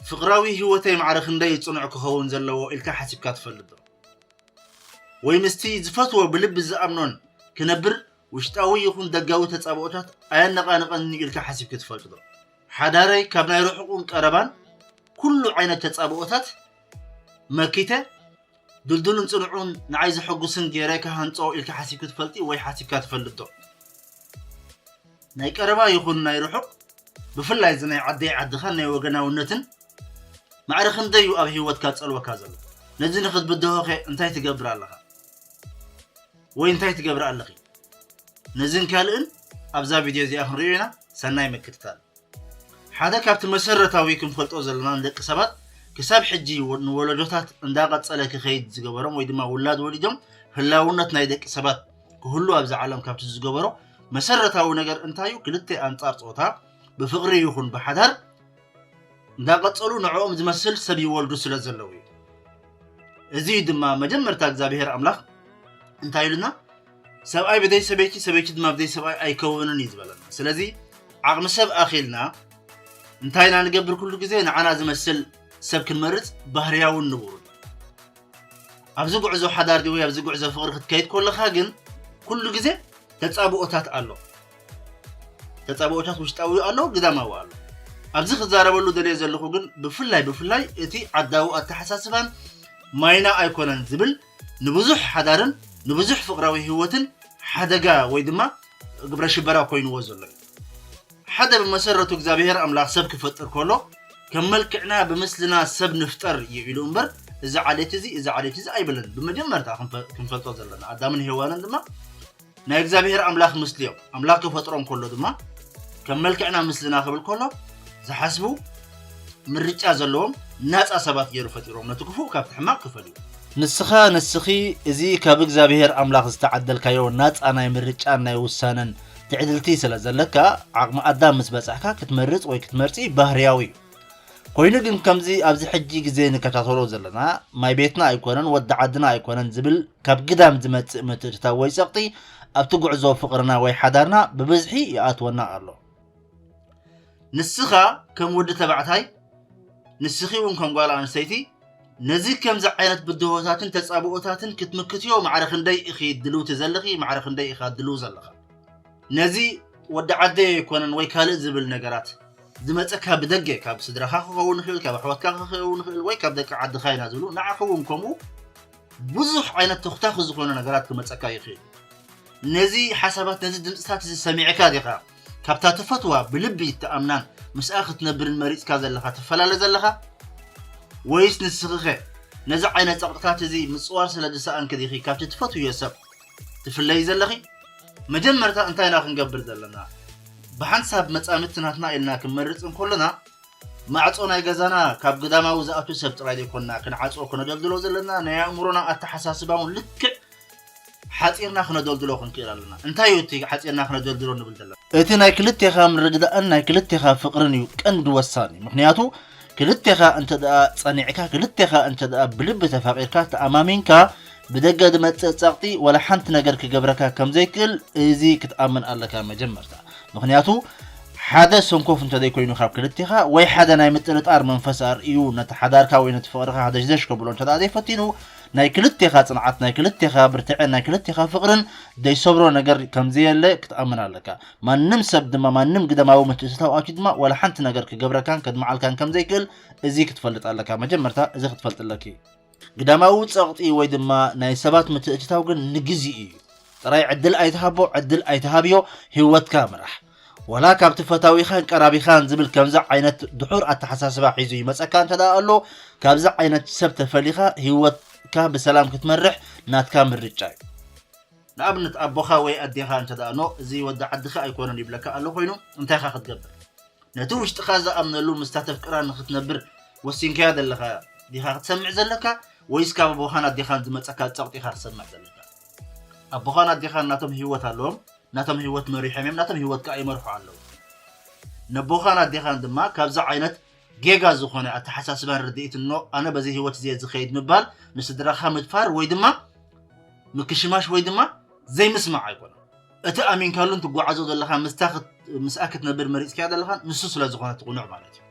ፍቕራዊ ህይወተይ ማዕረ ክንደይ ጽኑዕ ክኸውን ዘለዎ ኢልካ ሓሲብካ ትፈልጥ ዶ? ወይ ምስቲ ዝፈትዎ ብልቢ ዝኣምኖን ክነብር ውሽጣዊ ይኹን ደጋዊ ተጻብኦታት ኣየነቓንቐኒ ኢልካ ሓሲብኪ ትፈልጥ ዶ? ሓዳረይ ካብ ናይ ርሑቕን ቀረባን ኩሉ ዓይነት ተጻብኦታት መኪተ ድልዱልን ጽኑዑን ንዓይ ዘሐጉስን ገይረ ክሃንጾ ኢልካ ሓሲብኪ ትፈልጢ ወይ ሓሲብካ ትፈልጥ ዶ? ናይ ቀረባ ይኹን ናይ ርሑቕ ብፍላይ እዚ ናይ ዓደይ ዓድኻን ናይ ወገናውነትን ማዕረ ክንደይ እዩ ኣብ ህይወትካ ዝጸልወካ ዘሎ? ነዚ ንኽትብድሆኸ እንታይ ትገብር ኣለኻ? ወይ እንታይ ትገብር ኣለኺ? ነዚን ካልእን ኣብዛ ቪድዮ እዚኣ ክንሪኦ ኢና። ሰናይ ምክትታል። ሓደ ካብቲ መሰረታዊ ክንፈልጦ ዘለና ንደቂ ሰባት ክሳብ ሕጂ ወ- ንወለዶታት እንዳቐጸለ ክኸይድ ዝገበሮም ወይ ድማ ውላድ ወሊዶም ህላውነት ናይ ደቂ ሰባት ክህሉ ኣብዛ ዓለም ካብቲ ዝገበሮ መሰረታዊ ነገር እንታይ እዩ? ክልተ ኣንጻር ጾታ ብፍቕሪ ይኹን ብሓዳር እንዳቐጸሉ ንዕኦም ዝመስል ሰብ ይወልዱ ስለ ዘለዉ እዩ። እዚ እዩ ድማ መጀመርታ እግዚኣብሔር ኣምላኽ እንታይ ኢሉና? ሰብኣይ ብደይ ሰበይቲ፣ ሰበይቲ ድማ ብደይ ሰብኣይ ኣይከውንን እዩ ዝበለና። ስለዚ ዓቕሚ ሰብ ኣኺልና እንታይ ኢና ንገብር? ኩሉ ግዜ ንዓና ዝመስል ሰብ ክንመርጽ ባህርያውን ንቡርን። ኣብዚ ጉዕዞ ሓዳር ድዩ ወይ ኣብዚ ጉዕዞ ፍቕሪ ክትከይድ ከለኻ ግን ኩሉ ግዜ ተጻብኦታት ኣሎ። ተጻብኦታት ውሽጣዊ ኣሎ፣ ግዳማዊ ኣሎ። ኣብዚ ክዛረበሉ ደልየ ዘለኹ ግን ብፍላይ ብፍላይ እቲ ዓዳዊ ኣተሓሳስባን ማይና ኣይኮነን ዝብል ንብዙሕ ሓዳርን ንብዙሕ ፍቕራዊ ህይወትን ሓደጋ ወይ ድማ ግብረ ሽበራ ኮይንዎ ዘሎ እዩ። ሓደ ብመሰረቱ እግዚኣብሔር ኣምላኽ ሰብ ክፈጥር ከሎ ከም መልክዕና ብምስልና ሰብ ንፍጠር እዩ ኢሉ እምበር እዚ ዓሌት እዚ እዚ ዓሌት እዚ ኣይበለን። ብመጀመርታ ክንፈ- ክንፈልጦ ዘለና ኣዳምን ሄዋንን ድማ ናይ እግዚኣብሔር ኣምላኽ ምስሊዮም ኣምላኽ ክፈጥሮም ከሎ ድማ ከም መልክዕና ምስልና ክብል ከሎ ዝሓስቡ ምርጫ ዘለዎም ናፃ ሰባት ገይሩ ፈጢሮም ነቲ ክፉእ ካብቲ ሕማቕ ክፈልዩ። ንስኻ ንስኺ እዚ ካብ እግዚኣብሔር ኣምላኽ ዝተዓደልካዮ ናፃ ናይ ምርጫን ናይ ውሳነን ትዕድልቲ ስለ ዘለካ ዓቕሚ ኣዳም ምስ በጻሕካ ክትመርጽ ወይ ክትመርጺ ባህርያዊ እዩ። ኮይኑ ግን ከምዚ ኣብዚ ሕጂ ግዜ ንከታተሎ ዘለና ማይ ቤትና ኣይኮነን ወዲ ዓድና ኣይኮነን ዝብል ካብ ግዳም ዝመጽእ ምትእትታው ወይ ጸቕጢ ኣብቲ ጉዕዞ ፍቕርና ወይ ሓዳርና ብብዝሒ ይኣትወና ኣሎ። ንስኻ ከም ወዲ ተባዕታይ ንስኺ እውን ከም ጓል ኣንስተይቲ ነዚ ከምዚ ዓይነት ብድሆታትን ተጻብኦታትን ክትምክትዮ ማዕረ ክንደይ ኢኺ ድልውቲ ዘለኺ ማዕረ ክንደይ ኢኻ ድልው ዘለኻ? ነዚ ወዲ ዓደይ ኣይኮነን ወይ ካልእ ዝብል ነገራት ዝመጸካ ብደገ ካብ ስድራኻ ክኸውን ይኽእል ካብ ኣሕዋትካ ክኸውን ይኽእል ወይ ካብ ደቂ ዓድኻ ኢና ዝብሉ ንዓኺ እውን ከምኡ ብዙሕ ዓይነት ተኹታኺ ዝኾነ ነገራት ክመጸካ ይኽእል። ነዚ ሓሳባት ነዚ ድምፅታት እዚ ሰሚዕካ ዲኻ ካብታ ትፈትዋ ብልቢ እትኣምናን ምስኣ ክትነብርን መሪፅካ ዘለኻ ትፈላለ ዘለኻ? ወይስ ንስኺኸ ነዚ ዓይነት ጸቕጥታት እዚ ምጽዋር ስለ ዝሰኣንኪ ዲኺ ካብቲ ትፈትውዮ ሰብ ትፍለይ ዘለኺ? መጀመርታ እንታይ ኢና ክንገብር ዘለና? ብሓንሳብ መጻምድቲ ናትና ኢልና ክንመርጽ እንከለና ማዕጾ ናይ ገዛና ካብ ግዳማዊ ዝኣቱ ሰብ ጥራይ ዘይኮንና ክንዓጽዎ ክነደልድሎ ዘለና ናይ ኣእምሮና ኣተሓሳስባ እውን ልክዕ ሓጺርና ክነደልድሎ ክንክእል ኣለና። እንታይ እዩ እቲ ሓጺርና ክነደልድሎ ንብል ዘለና? እቲ ናይ ክልቴኻ ምርድዳእን ናይ ክልቴኻ ፍቕርን እዩ ቀንዲ ወሳኒ። ምኽንያቱ ክልቴኻ እንተ ደኣ ጸኒዕካ፣ ክልቴኻ እንተ ደኣ ብልቢ ተፋቒርካ፣ ተኣማሚንካ፣ ብደገ ዝመጽእ ጸቕጢ ዋላ ሓንቲ ነገር ክገብረካ ከም ዘይክእል እዚ ክትኣምን ኣለካ መጀመርታ። ምኽንያቱ ሓደ ሰንኮፍ እንተ ዘይኮይኑ ካብ ክልቴኻ ወይ ሓደ ናይ ምጥርጣር መንፈስ ኣርእዩ ነቲ ሓዳርካ ወይ ነቲ ፍቕርኻ ሃደሽደሽ ከብሎ እንተ ደኣ ዘይፈቲኑ ናይ ክልቴኻ ጽንዓት ናይ ክልቴኻ ብርትዐን ናይ ክልቴኻ ፍቕርን ዘይሰብሮ ነገር ከም ዘየለ ክትኣምን ኣለካ። ማንም ሰብ ድማ ማንም ግደማዊ ምትእትታው ኣትዩ ድማ ዋላ ሓንቲ ነገር ክገብረካን ከድምዓልካን ከም ዘይክእል እዚ ክትፈልጥ ኣለካ። መጀመርታ እዚ ክትፈልጥ ኣለኪ። ግዳማዊ ጸቕጢ ወይ ድማ ናይ ሰባት ምትእትታው ግን ንግዜኡ እዩ። ጥራይ ዕድል ኣይትሃቦ፣ ዕድል ኣይትሃብዮ፣ ህይወትካ ምራሕ። ወላ ካብቲ ፈታዊኻን ቀራቢኻን ዝብል ከምዚ ዓይነት ድሑር ኣተሓሳስባ ሒዙ ይመጸካ እንተ ደኣ ኣሎ፣ ካብዚ ዓይነት ሰብ ተፈሊኻ ህይወትካ ብሰላም ክትመርሕ ናትካ ምርጫ እዩ። ንኣብነት ኣቦኻ ወይ ኣዴኻ እንተ ደኣ ኖ እዚ ወዲ ዓድኻ ኣይኮነን ይብለካ ኣሎ ኮይኑ እንታይ ኢኻ ክትገብር? ነቲ ውሽጥኻ ዝኣምነሉ ምስታ ተፍቅራ ንኽትነብር ወሲንካያ ዘለኻ ዲኻ ክትሰምዕ ዘለካ ወይስ ካብ ኣቦኻን ኣዴኻን ዝመጸካ ጸቕጢ ኢኻ ክትሰምዕ ዘለካ? ኣቦኻን ኣዴኻን ናቶም ህይወት ኣለዎም፣ ናቶም ህይወት መሪሖም እዮም፣ ናቶም ህይወት ከኣ ይመርሑ ኣለዉ። ነቦኻን ኣዴኻን ድማ ካብዚ ዓይነት ጌጋ ዝኾነ ኣተሓሳስባን ርድኢትን ኖ ኣነ በዚ ህይወት እዚ እየ ዝኸይድ ምባል ንስድራኻ ምድፋር ወይ ድማ ምክሽማሽ ወይ ድማ ዘይምስማዕ ኣይኮነን። እቲ ኣሚንካሉን ትጓዓዞ ዘለኻ ምስታ ክት- ምስኣ ክትነብር መሪጽካያ ዘለኻ ንሱ ስለ ዝኾነ እቲ ቁኑዕ ማለት እዩ።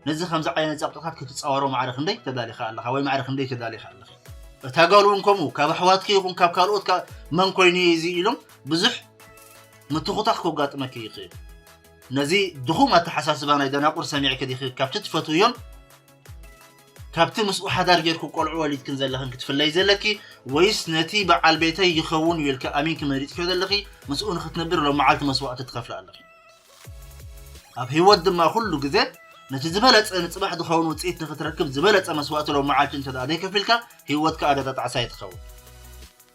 ነዚ ከምዚ ዓይነት ጸቕጥታት ክትጻወሮ ማዕረ ክንደይ ተዳሊኻ ኣለኻ ወይ ማዕረ ክንደይ ተዳሊኻ ኣለኺ? እታ ጓል እውን ከምኡ ካብ ኣሕዋትኪ ይኹን ካብ ካልኦት መን ኮይኑ እዩ እዚ ኢሎም ብዙሕ ምትኹታኽ ከጋጥመኪ ይኽእል። ነዚ ድኹም ኣተሓሳስባ ናይ ደናቁር ሰሚዕኪ ዲኺ ካብቲ ትፈትውዮን ካብቲ ምስኡ ሓዳር ጌርኩ ቆልዑ ወሊድክን ዘለኽን ክትፍለይ ዘለኪ፣ ወይስ ነቲ በዓል ቤተይ ይኸውን እዩ ኢልኪ ኣሚንኪ መሪጽክዮ ዘለኺ ምስኡ ንኽትነብር ሎም መዓልቲ መስዋእቲ ትኸፍሊ ኣለኺ? ኣብ ህይወት ድማ ኩሉ ግዜ ነቲ ዝበለጸ ንጽባሕ ዝኸውን ውጽኢት ንኽትረክብ ዝበለጸ መስዋእቲ ሎም መዓልቲ እንተ ደኣ ዘይከፊልካ ህይወትካ ኣደዳ ጣዕሳ እያ ትኸውን።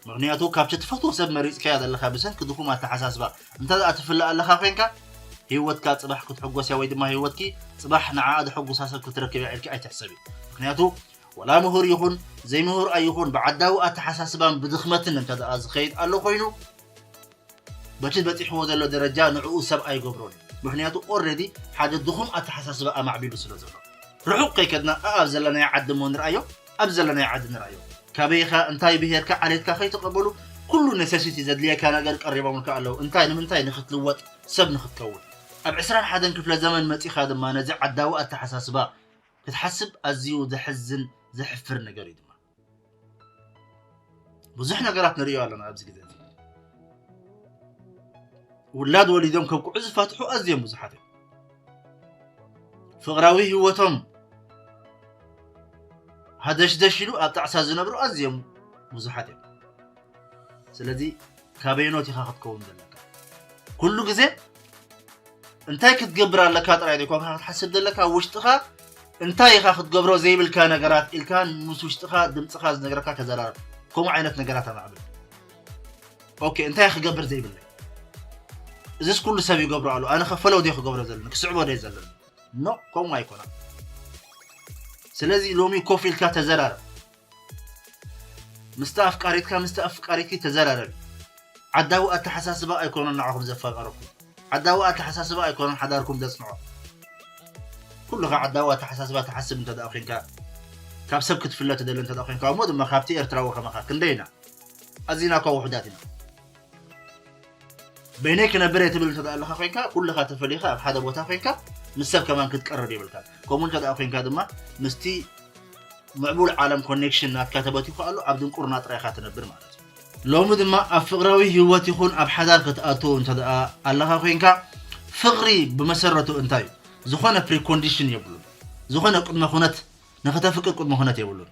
ምኽንያቱ ካብቲ ትፈትዎ ሰብ መሪጽካዮ ዘለኻ ብሰንኪ ድኹም ኣተሓሳስባ እንተ ደኣ ትፍለ ኣለኻ ኮይንካ ህይወትካ ጽባሕ ክትሕጎስ እያ ወይ ድማ ህይወትኪ ጽባሕ ንዓኣ ዘሐጉሳ ሰብ ክትረክብ እያ ኢልኪ ኣይትሕሰቢ። ምኽንያቱ ወላ ምሁር ይኹን ዘይምሁር ኣይኹን ብዓዳዊ ኣተሓሳስባን ብድኽመትን እንተ ደኣ ዝኸይድ ኣሎ ኮይኑ በቲ በጺሕዎ ዘሎ ደረጃ ንዕኡ ሰብ ኣይገብሮን እዩ። ምኽንያቱ ኦረዲ ሓደ ድኹም ኣተሓሳስባ ኣማዕቢሉ ስለ ዘሎ ርሑቕ ከይከድና ኣብ ዘለናዮ ዓዲ እሞ ንርኣዮ ኣብ ዘለናዮ ዓዲ ንርኣዮ። ካበይኻ እንታይ ብሄርካ ዓሌትካ ከይተቐበሉ ኩሉ ነሰሲቲ ዘድልየካ ነገር ቀሪቦምልካ ኣለዉ። እንታይ ንምንታይ ንኽትልወጥ ሰብ ንኽትከውን። ኣብ ዕስራን ሓደን ክፍለ ዘመን መጺኻ ድማ ነዚ ዓዳዊ ኣተሓሳስባ ክትሓስብ ኣዝዩ ዘሕዝን ዘሕፍር ነገር እዩ ድማ። ብዙሕ ነገራት ንርእዮ ኣለና ኣብዚ ግዜ እዚ። ውላድ ወሊዶም ከብቅዑ ዝፋትሑ ኣዝዮም ብዙሓት እዮም። ፍቕራዊ ህይወቶም ሃደሽደሽ ኢሉ ኣብ ጣዕሳ ዝነብሩ ኣዝዮም ብዙሓት እዮም። ስለዚ ካበየኖት ኢኻ ክትከውን ዘለካ? ኩሉ ግዜ እንታይ ክትገብር ኣለካ ጥራይ ዘይኮንካ ክትሓስብ ዘለካ፣ ውሽጥኻ እንታይ ኢኻ ክትገብሮ ዘይብልካ ነገራት ኢልካ ምስ ውሽጥኻ ድምፅኻ ዝነግረካ ተዘራረብ። ከምኡ ዓይነት ነገራት ኣማዕብል። ኦኬ፣ እንታይ ክገብር ዘይብለይ? እዚስ ኩሉ ሰብ ይገብሮ ኣሎ፣ ኣነ ከፈለው ድየ ክገብሮ ዘለኒ፣ ክስዕቦ ድየ ዘለኒ? ኖ፣ ከምኡ ኣይኮነን። ስለዚ ሎሚ ኮፍ ኢልካ ተዘራረብ። ምስቲ ኣፍቃሪትካ ምስቲ ኣፍቃሪትኪ ተዘራረቢ። ዓዳዊ ኣተሓሳስባ ኣይኮነን ንዓኹም ዘፋቀረኩም። ዓዳዊ ኣተሓሳስባ ኣይኮነን ሓዳርኩም ዘጽንዖ። ኩልኻ ዓዳዊ ኣተሓሳስባ ትሓስብ እንተ ደኣ ኮይንካ፣ ካብ ሰብ ክትፍለ ትደሊ እንተ ደኣ ኮይንካ፣ እሞ ድማ ካብቲ ኤርትራዊ ከማኻ ክንደይ ኢና? ኣዚና እኳ ውሑዳት ኢና። በይነይ ክነብር እየ ትብል እንተ ደኣ ኣለኻ ኮይንካ፣ ኩልኻ ተፈሊኻ ኣብ ሓደ ቦታ ኮይንካ ምስ ሰብ ከማን ክትቀርብ የብልካን። ከምኡ እንተ ደኣ ኮይንካ ድማ ምስቲ ምዕቡል ዓለም ኮኔክሽን ናትካ ተበቲኹ ኣሎ፣ ኣብ ድንቁርና ጥራይ ኢኻ ትነብር ማለት እዩ። ሎሚ ድማ ኣብ ፍቕራዊ ህይወት ይኹን ኣብ ሓዳር ክትኣትዉ እንተ ደኣ ኣለኻ ኮይንካ፣ ፍቕሪ ብመሰረቱ እንታይ እዩ? ዝኾነ ፕሪኮንዲሽን የብሉን። ዝኾነ ቅድመ ኩነት፣ ንኽተፍቅር ቅድመ ኩነት የብሉን።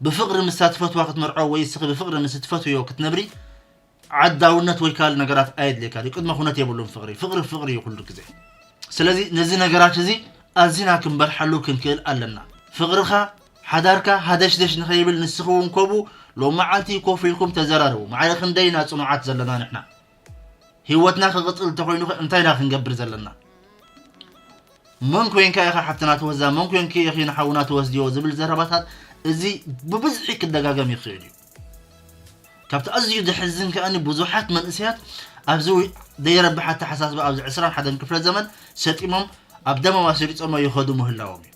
ብፍቕሪ ምስታ ትፈትዋ ክትመርዖ ወይ እስኺ ብፍቕሪ ምስ ትፈትውዮ ክትነብሪ ዓዳውነት ወይ ካልእ ነገራት ኣየድልየካን እዩ። ቅድመ ኩነት የብሉን ፍቕሪ። ፍቕሪ ፍቕሪ እዩ ኩሉ ግዜ። ስለዚ ነዚ ነገራት እዚ ኣዚና ክንበርሓሉ ክንክእል ኣለና። ፍቕርኻ፣ ሓዳርካ ሃደሽደሽ ንኸይብል ንስኺ እውን ከምኡ ሎም መዓልቲ ኮፍ ኢልኩም ተዘራረቡ። ማዕረ ክንደይ ኢና ጽኑዓት ዘለና ንሕና? ህይወትና ክቕጽል እንተኾይኑ ኸ እንታይ ኢና ክንገብር ዘለና? መን ኮንካ ኢኻ ሓፍትና ትወስዳ፣ መን ኮንኪ ኢኺ ንሓውና ትወስድዮ ዝብል ዘረባታት እዚ ብብዝሒ ክደጋገም ይኽእል እዩ። ካብቲ ኣዝዩ ዘሕዝን ከኣኒ ብዙሓት መንእሰያት ኣብዚ ዘይረብሕ ኣተሓሳስባ ኣብዚ ዕስራን ሓደን ክፍለ ዘመን ሰጢሞም ኣብ ደሞም ኣስሪጾሞ ይኸዱ ምህላዎም እዩ።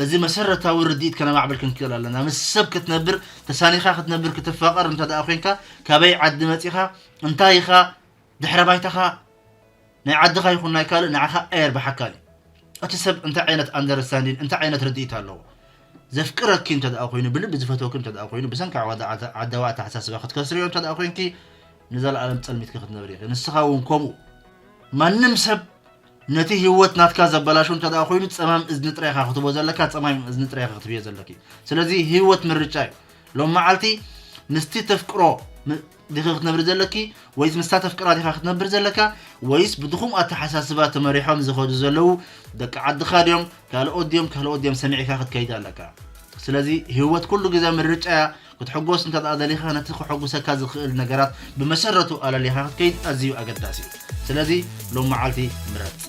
እዚ መሰረታዊ ርድኢት ከነማዕብል ክንክእል ኣለና። ምስ ሰብ ክትነብር፣ ተሳኒኻ ክትነብር፣ ክትፋቐር እንተ ደኣ ኮይንካ፣ ካበይ ዓዲ መጺኻ፣ እንታይ ኢኻ፣ ድሕረ ባይታኻ፣ ናይ ዓድኻ ይኹን ናይ ካልእ ንዓኻ ኣየርብሓካን እዩ። እቲ ሰብ እንታይ ዓይነት ኣንደርስታንዲን፣ እንታይ ዓይነት ርድኢት ኣለዎ? ዘፍቅረኪ እንተ ደኣ ኮይኑ፣ ብልቢ ዝፈትወኪ እንተ ደኣ ኮይኑ፣ ብሰንኪ ዓዋዳ ዓተ-፣ ዓዳዊ ኣተሓሳስባ ክትከስርዮ እንተ ደኣ ኮይንኪ፣ ንዘለኣለም ጸልሚትኪ ክትነብሪ ኢኺ። ንስኻ እውን ከምኡ። ማንም ሰብ ነቲ ህይወት ናትካ ዘበላሹ እንተ ደኣ ኮይኑ፣ ጸማም እዝኒ ጥራይ ኢኻ ክትቦ ዘለካ፣ ጸማም እዝኒ ጥራይ ኢኻ ክትብዮ ዘለኪ። ስለዚ ህይወት ምርጫ እዩ። ሎም መዓልቲ ምስቲ ተፍቅሮ ም-፣ ዲኺ ክትነብሪ ዘለኪ፣ ወይስ ምስታ ተፍቅራ ዲኻ ክትነብር ዘለካ፣ ወይስ ብድኹም ኣተሓሳስባ ተመሪሖም ዝኸዱ ዘለዉ ደቂ ዓድኻ ድዮም፣ ካልኦት ድዮም፣ ካልኦት ድዮም ሰሚዕካ ክትከይድ ኣለካ። ስለዚ ህይወት ኩሉ ግዜ ምርጫ እያ። ክትሕጎስ እንተ ደኣ ደሊኻ፣ ነቲ ከሐጉሰካ ዝኽእል ነገራት ብመሰረቱ ኣለሊኻ ክትከይድ ኣዝዩ ኣገዳሲ እዩ። ስለዚ ሎም መዓልቲ ምረጽ።